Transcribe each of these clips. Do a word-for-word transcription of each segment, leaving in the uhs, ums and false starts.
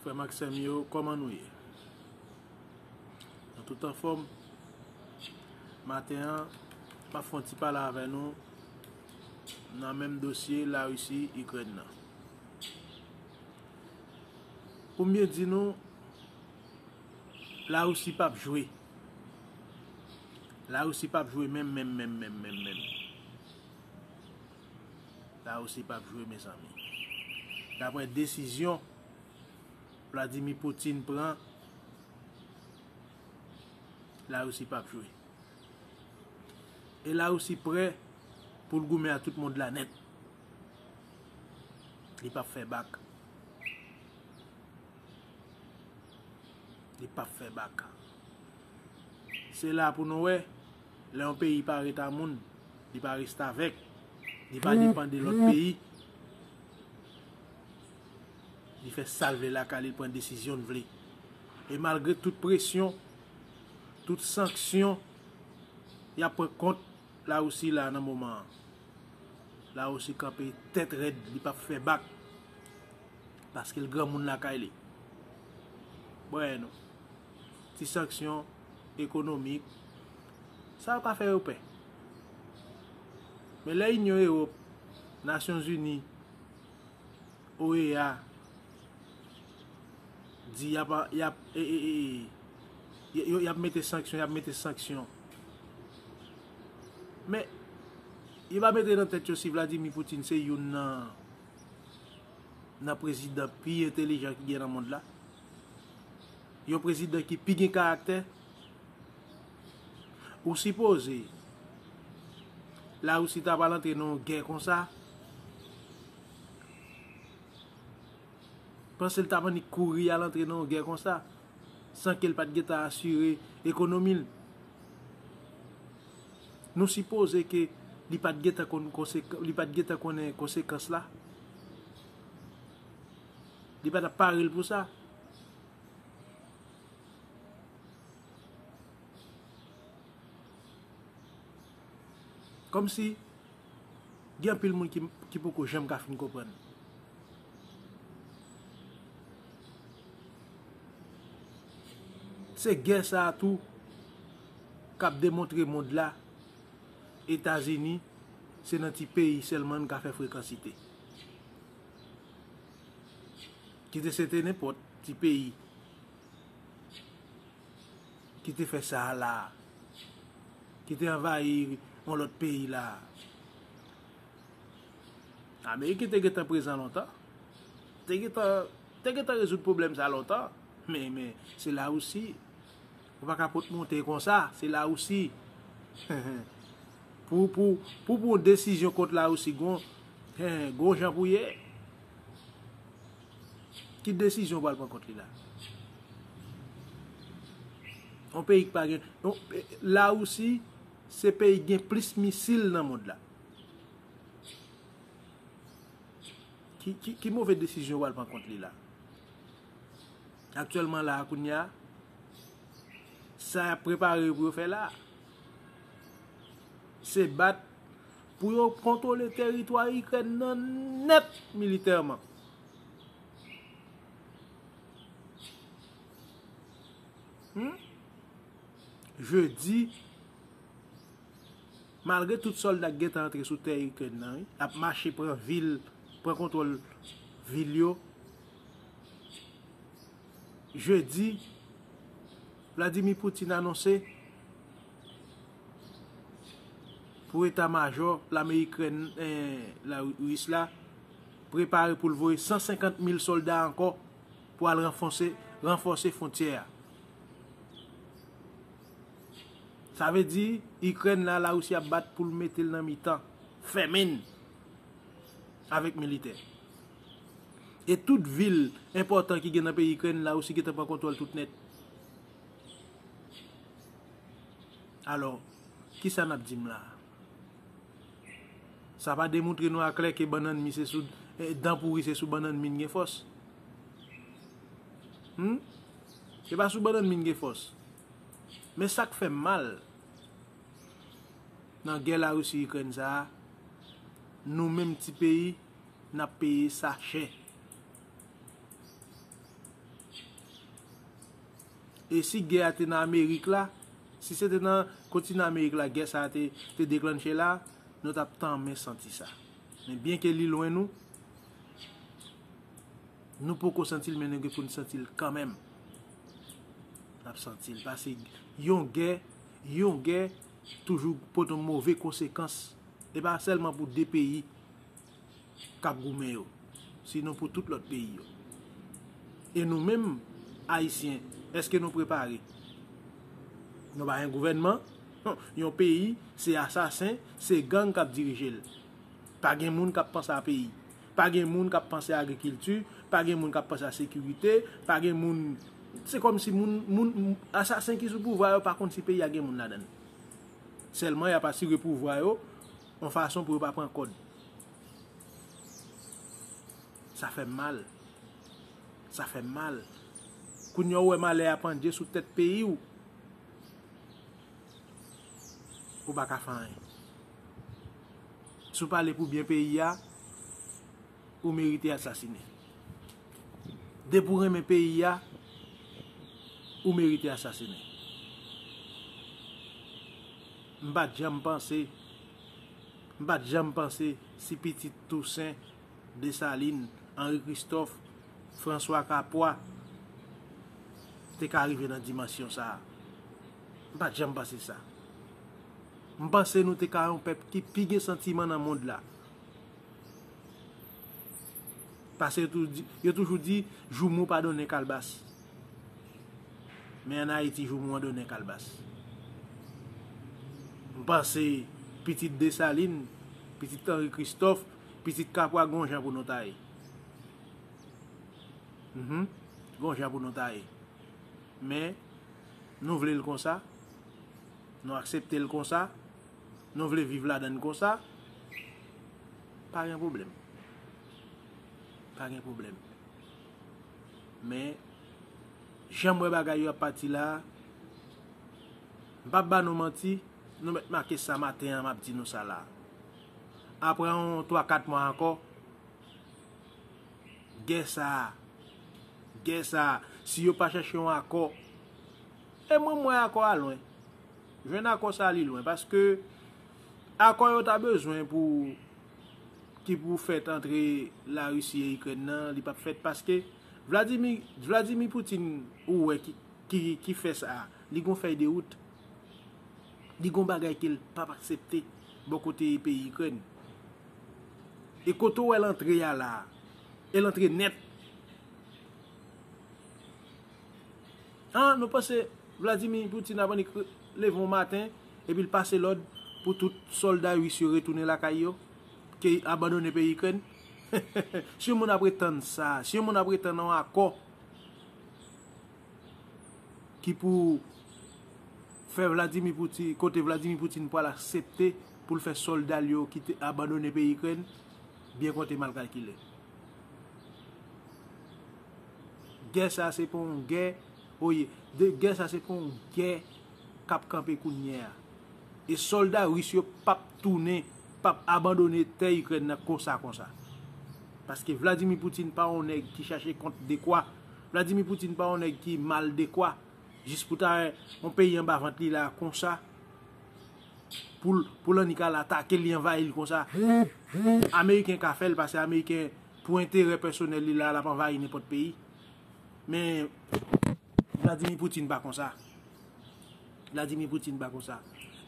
Frè m ak sè m yo, kòman nou ye? Nou tout anfòm? Maten an, m ap fè yon ti pale avè nou nan menm dosye Larisi, Ikrèn nan. Pou m byen di nou, Larisi p ap jwe. Larisi p ap jwe menm, menm, menm, menm, menm, menm. Larisi p ap jwe, mezanmi. Daprè desizyon Vladimir Putin pran, Larisi p ap jwe. E Larisi prè pou l goumen ak tout mond la nèt. Li p ap fè bak. Li p ap fè bak. Se la pou nou wè, lè yon peyi pa rete a moun, li pa restavèk, li pa depann de lòt peyi, li fè sa l vle lakay li, li pran desizyon l vle. E malgre tout presyon, tout sanksyon y ap pran kont Larisi la nan moman an, Larisi kanpe tèt rèd, li p ap fè bak. Paske l granmoun lakay li. Bwè non. Ti sanksyon ekonomik, sa yo pa fè yo pè. Men lè Inyon Ewòp, Nasyonzini, O E A di y ap, y ap, e, e, e, y, yo, y ap mete sanksyon, y ap mete sanksyon. Men, yo pa mete nan tèt yo si Vladimir Putin se youn nan, nan prezidan pi entelijan ki gen nan mond la. Yon prezidan ki pi gen karaktè. Ou sipoze Larisi ta pral antre nan yon gè konsa? Panse l t ap annik kouri al antre nan yon gè konsa, san ke l pa t gentan asire ekonomi l? Nou sipoze ke li pa t gentan konn konsek-, li pa t gentan konnen konsekans la. Li pa t ap pare l pou sa. Kòmsi gen anpil moun ki, ki poko janm ka fin konprann. Se gè sa a tou k ap demontre mond la, Etazini, se nan ti peyi sèlman n ka fè frekansite. Kite se te nenpòt ti peyi ki te fè sa a la, ki te anvayi yon lòt peyi la. Ameriken te gentan prezan lontan. Te gentan, te gentan rezoud pwoblèm sa lontan. Men, men, se Larisi. Ou pa ka pot monte konsa, se Larisi. Pou, pou, pou pran yon desizyon kont Larisi, gon, gon jan pou ye. Ki desizyon w pral pran kont li la? Yon peyi ki pa gen, yon, Larisi, se peyi ki gen plis misil nan mond la. Ki, ki, ki move desizyon w pral pran kont li la? Aktyèlman la, kounye a, sa y ap prepare pou yo fè la, se bat pou yo kontwole teritwa Ikrèn nan nèt militèman. Hmm? Jedi, malgre tout sòlda k gentan antre sou tè Ikrèn nan, wi, ap mache pran vil, pran kontwòl vil yo, jedi, Vladimir Putin anonse pou eta majò lame Ikrèn, eh, la Ris la, prepare pou l voye san senkant mil sòlda ankò pou al ranfòse, ranfòse fwontyè a. Sa vle di, Ikrèn la, Larisi ap bat pou l mete l nan mitan, fèmen l avèk militè. E tout vil enpòtan ki gen nan peyi Ikrèn, Larisi gentan pran kontwòl tout nèt. Alò, kisa n ap di m la a? Sa pa demontre nou aklè ke bannann mi se sou, eh, dan pouri se sou bannann mi n gen fòs? Hmm? Se pa sou bannann mi n gen fòs. Men sa k fè m mal, nan gè Larisi Ikrèn sa a, nou menm ti peyi, n ap peye sa chè. E si gè a te nan Amerik la, si se te nan kontinan Amerik la, gè sa a te, te deklanche la, nou t ap tanmen santi sa. Men byenke li lwen nou, nou poko santi l, men nou gen pou n santi l kanmenm. N ap santi l. Paske yon gè, yon gè toujou pote yon move konsekans. E pa sèlman pou de peyi k ap goumen yo, sinon pou tout lòt peyi yo. E nou menm, Ayisyen, èske nou prepare? Nou pa gen gouvènman. Yon peyi, se asasen, se gang k ap dirije l. Pa gen moun k ap panse a peyi. Pa gen moun k ap panse a agrikilti. Pa gen moun k ap panse a sekirite. Pa gen moun. Se kòmsi moun, moun, asasen ki sou pouvwa yo pa konn si peyi a gen moun ladan l. Sèlman, y ap asire pouvwa yo yon fason pou yo pa pran kòd. Sa fè m mal. Sa fè m mal. Kounye a, ou wè malè a pandye sou tèt peyi w. Ou pa ka fè anyen. Si w pale pou byen peyi a, ou merite asasinen. Depi w renmen peyi a, ou merite asasinen. M pa t janm panse, m pa t janm panse si pitit Tousen, Desalin, Anri Kristòf, Franswa Kapwa te ka rive nan dimansyon sa a. M pa t janm panse sa. M panse nou te ka yon pèp ki pi gen santiman nan mond la. Paske yo tou di, yo toujou di, joumou pa donnen kalbas. Men ann Ayiti, joumou an donnen kalbas. M panse pitit Desalin, pitit Anri Kristòf, pitit Kapwa gon jan pou nou ta ye. Mhm. Gon jan pou nou ta ye. Men, nou vle l konsa, nou aksepte l konsa, nou vle viv ladan l konsa, pa gen pwoblèm. Pa gen pwoblèm. Men, jan m wè bagay yo ap pati la, m p ap ba nou manti, nou mèt make sa maten an, m ap di nou sa la. Apre yon twa kat mwa ankò, gè sa a, gè sa a, si yo pa chèche yon akò, e mwen, m wè akò a lwen. Jwenn akò sa a, li lwen, paske akò yo ta bezwen pou, ki pou fèt antre Larisi e Ikrèn nan, li p ap fèt, paske Vladimir, Vladimir Putin, ou wè ki, ki, ki fè sa a, li gon fèy de wout. Li gon bagay ke l p ap aksepte bò kote peyi Ikrèn. E kote w wè l antre a la a, e l antre nèt. An, nou panse Vladimir Putin ap annik leve yon maten, epi l pase lòd pou tout sòlda ris yo retounen lakay yo, ke abandonnen peyi Ikrèn? Si yon moun ap ret tann sa, si yon moun ap ret tann yon akò, ki pou fè Vladimir Putin, kote Vladimir Putin pral aksepte pou l fè sòlda l yo kite, abandonnen peyi Ikrèn, byen konte mal kalkile. Gè sa se pa yon gè, oye, de, gè sa se pa yon gè k ap kanpe kounye a. E sòlda ris yo p ap tounen, p ap abandonnen tè Ikrèn nan konsa, konsa. Paske Vladimir Putin pa yon nèg ki chache kont dekwa. Vladimir Putin pa yon nèg ki mal dekwa. Jis pou ta yon peyi anba vant li la konsa. Pou l, pou l annik al atake l, li anvayi l konsa. Ameriken ka fè l, paske Ameriken, pou enterè pèsonèl li la, l ap anvayi nenpòt peyi. Men, Vladimir Putin pa konsa. Vladimir Putin pa konsa.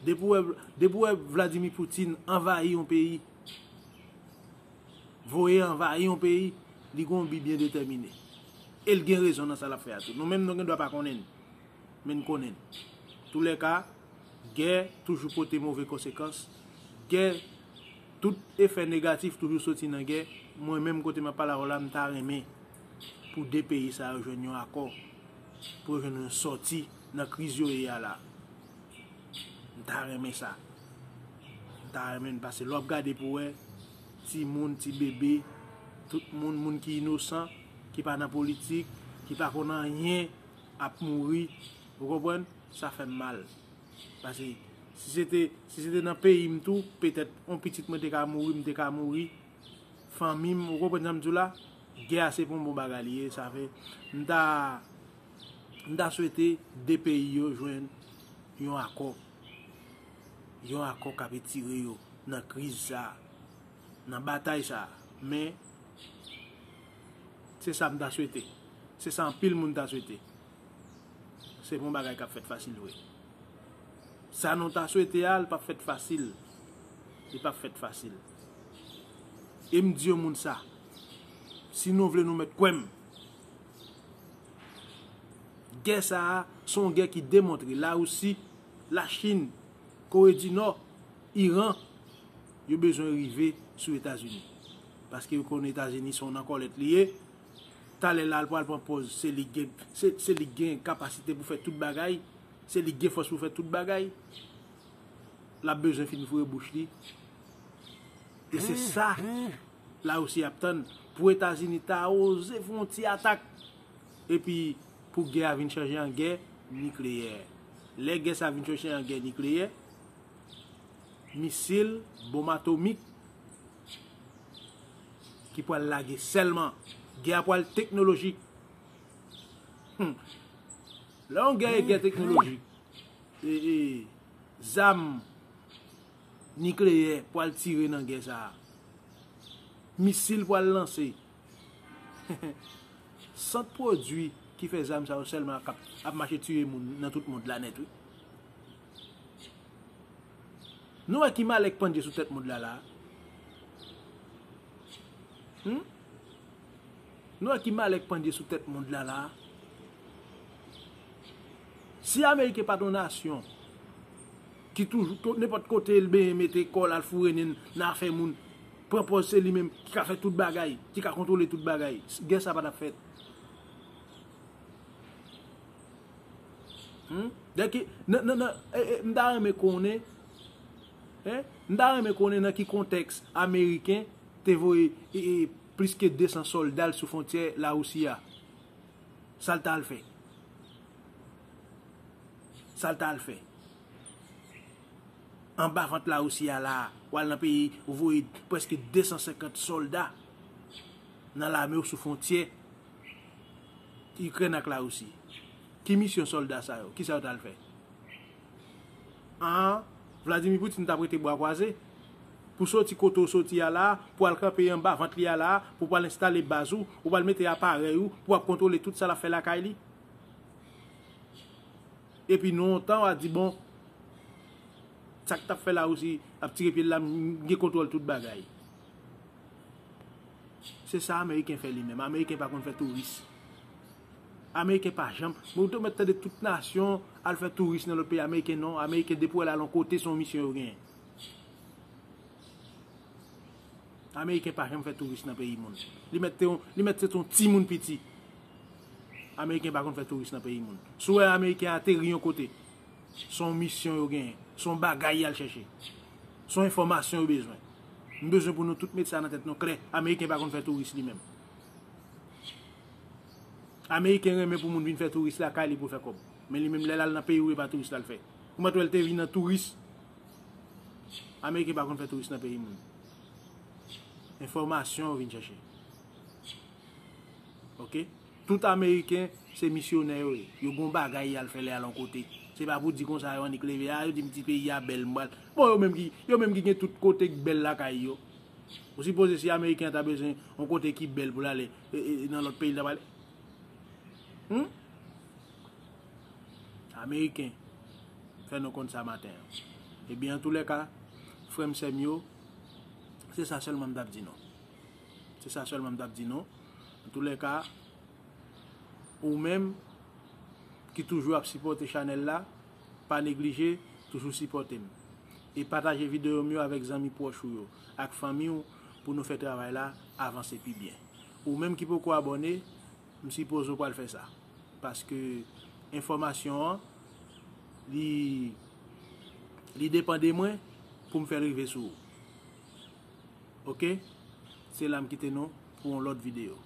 Depi w wè, depi w wè Vladimir Putin anvayi yon peyi, voye anvayi yon peyi, li gon bi byen detèmine. E l gen rezon nan sa l ap fè a tou. Nou menm, nou gen dwa pa konnen l, men n konnen l. Toulèka, gè toujou pote move konsekans. Gè, tout efè negatif toujou soti nan gè. Mwen menm, kote m ap pale avè w la, m ta renmen pou de peyi sa yo jwenn yon akò, pou yo jwenn yon sòti nan kriz yo ye a la. M ta renmen sa. M ta renmen l, paske lè w ap gade pou wè, timoun, ti bebe, tout moun, moun ki inosan, ki pa nan politik, ki pa konn anyen, ap mouri. Ou konprann? Sa fè m mal. Paske si se te, si se te nan peyi m tou, petèt yon pitit mwen te ka mouri, m te ka mouri. Fanmi m, ou konprann sa m di w la? Gè a se pa yon bon bagay li ye, sa fè m ta, M ta swete de peyi yo jwenn yon akò. Yon akò k ap etire yo nan kriz sa a, nan batay sa a. Men, se sa m ta swete. Se sa anpil moun ta swete. Se pa yon bagay k ap fèt fasil vre. Sa nou ta swete a, l p ap fèt fasil. Li p ap fèt fasil. E m di yon moun sa, si nou vle nou mèt kwè m, gè sa a, se yon gè ki demontre Larisi, Lachin, Kore di Nò, Iran, yo bezwen rive sou Etazini. Paske yo konnen Etazini se yon nan kòlèt li ye. Talè la, l pral pran pòz, se li gen, se, se li gen kapasite pou fè tout bagay, se li gen fòs pou fè tout bagay. L ap bezwen fin foure bouch li. E se sa Larisi ap tann, pou Etazini ta oze fè yon ti atak. Epi pou gè a vin chanje an gè nikleyè. Lè gè sa vin chanje an gè nikleyè, misil, bonm atomik ki pral lage sèlman. Gè a pral teknolojik. Hmm. Lè yon gè e gè teknolojik, e, e, zam nikleyè pral tire nan gè sa a. Misil pral lanse. Sant pwodui ki fè zam sa yo sèlman ap, ap mache tiye moun nan tout mond la nèt, wi. Nou wè ki malè k pandye sou tèt mond la la. Hmm? Nou wè ki malè k pandye sou tèt mond la la. Si Ameriken pa t yon nasyon ki toujou, ko-, nenpòt kote l benyen mete kò l al foure nen l nan afè moun, pran pòz se li menm ki ka fè tout bagay, ki ka kontwole tout bagay, gè sa pa t ap fèt. Hmm? Dèke, nan, nan, nan, e, e, m ta renmen konnen, en, m ta renmen konnen nan ki kontèks Ameriken te voye, e, e, plis ke de san sòlda l sou fwontyè Larisi a. Sa l t al fè? Sa l t al fè? Anba vant Larisi a la, w al nan peyi, ou voye prèske de san senkant sòlda nan lame w sou fwontyè Ikrèn ak Larisi. Ki misyon sòlda sa yo? Kisa yo t al fè? An, Vladimir Putin t ap rete bra kwaze pou soti kote w soti a la, pou al kanpe anba vant li a la, pou pral enstale baz ou, ou pral mete aparèy ou, pou ap kontwole tout sa l ap fè lakay li. Epi nan yon tan, w a di, bon, sa k t ap fè Larisi ap tire pye l la, m gen kontwòl tout bagay. Se sa Ameriken fè li menm. Ameriken pa konn fè touris. Ameriken pa janm, men ou te mèt tande tout nasyon al fè touris nan lòt peyi. Ameriken non, Ameriken depi w al yon kote, se yon misyon yo genyen. Ameriken pa janm fè touris nan peyi moun. Li mèt te yon, li mèt se te yon timoun piti. Ameriken pa konn fè touris nan peyi moun. Si w wè Ameriken ateri yon kote, se yon misyon yo genyen, se yon bagay y al chèche, se yon enfòmasyon yo bezwen. M bezwen pou nou tout met sa nan tèt nou klè, Ameriken pa konn fè touris li menm. Ameriken renmen pou moun vin fè touris lakay li pou l fè kòb. Men li menm lè l al nan peyi w, e pa touris l al fè. Ou mèt wè l te vin an touris. Ameriken pa konn fè touris nan peyi moun. Enfòmasyon yo vin chèche. Oke? Tout Ameriken se misyonè yo ye. Yo gon bagay y al fè lè y al yon kote. Se pa pou di konsa yo annik leve, a, yo di m ti peyi a bèl, m pral. Bon, yo menm ki, yo menm ki gen tout kote k bèl lakay yo. Ou sipoze si Ameriken an ta bezwen yon kote ki bèl pou l ale, e, e, nan lòt peyi l ta prale? Hmm? Ameriken fè nou konn sa maten an. Ebyen, antoulèka, frè m, sè m yo, se sa sèlman m t ap di nou. Se sa sèlman m t ap di nou. Antoulèka, ou menm ki toujou ap sipòte chanèl la, pa neglije toujou sipòte m. E pataje videyo m yo avèk zanmi pwòch ou yo, ak fanmi w, pou nou fè travay la avanse pi byen. Ou menm ki poko abòne, m sipoze w pral fè sa. Paske enfòmasyon an, li, li depann de mwen pou m fè l rive sou ou. Oke? Se la m kite nou pou yon lòt videyo.